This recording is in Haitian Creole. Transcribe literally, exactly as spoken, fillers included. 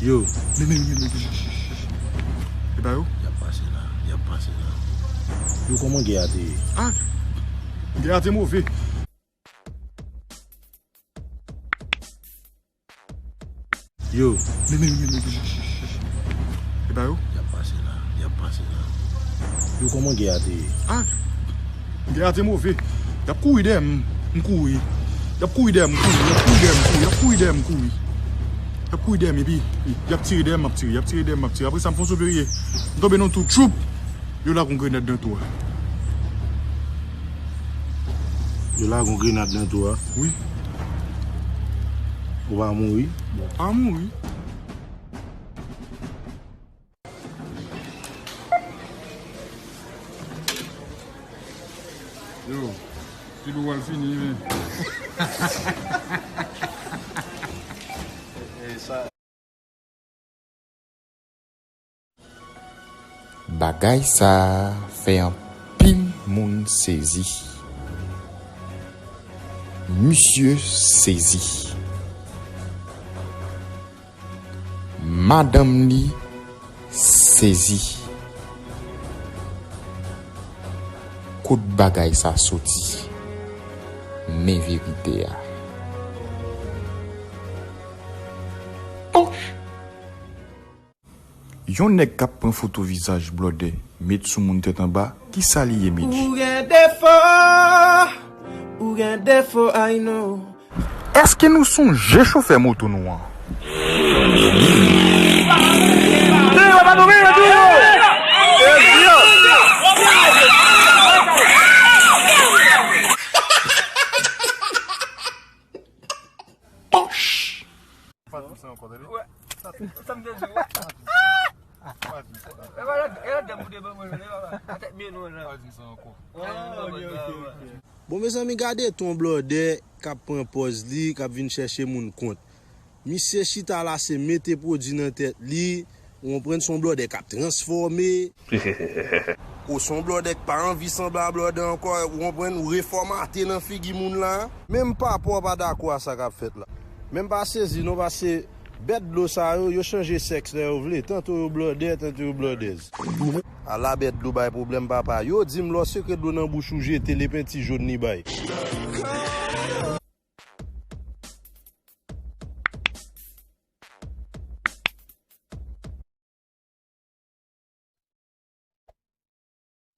Yo. Men, men, men, men, men. E pa yo? Y ap pase la, y ap pase la. Yo, kòman gè a te ye? Ah! Gè a te move. Yo. Men, men, men, men, men. E pa yo? Y ap pase la, y ap pase la. Yo, kòman gè a te ye? Ah! Gè a te move. Y ap kouri dèyè m, m kouri. Y ap kouri dèyè m, m kouri. Y ap kouri dèyè m, m kouri. Y ap kouri dèyè m, m kouri. Y ap kouri dèyè m, epi y ap tire dèyè m, m ap tire. Y ap tire dèyè m, m ap tire. Apre sa, m fè yon sot vire. M tonbe nan tou. Tchoup! Yo lage yon grenad nan tou a. Yo lage yon grenad nan tou a. Wi. Ou pa mouri? Bon, pa mouri. Yo, ti dou al fini, men. Bagay sa a fè anpil moun sezi. Misye sezi. Madanm li sezi. Kot bagay sa soti? Men verite a. Yon nèg k ap pran foto vizaj blòdè met sou moun tèt anba, kisa li ye, Medjy? Ou gen defo, ou gen defo, I know. Èske nou sonje chofè moto nou an? Pòch! Pati sa ankò, tande? Wè. Sa m te di w. Pati sa. E pa la, e la dam ou te ban mwen, e pa la. Atèt byen nou la. Pati sa ankò. Ah, ok, ok, ok. Bon, mezanmi, gade ton blòdè k ap pran pòz li, k ap vin chèche moun kont. Misye chita la, se mete pwodui nan tèt li, ou konprann, se yon blòdè k ap transfòme. Ou se yon blòdè k pa anvi sanble a blòdè ankò, ou konprann, ou refòmate nan figi moun la. Menm papa w pa dakò a sa k ap fèt la. Men m pa sezi non, paske bèt dlo sa yo, yo chanje sèks lè yo vle. Tanto yo blòdè, tanto yo blòdèz. Ala bèt dlo bay pwoblèm, papa. Yo di m lè w sekre dlo nan bouch ou, jete l, e penti jòn li bay.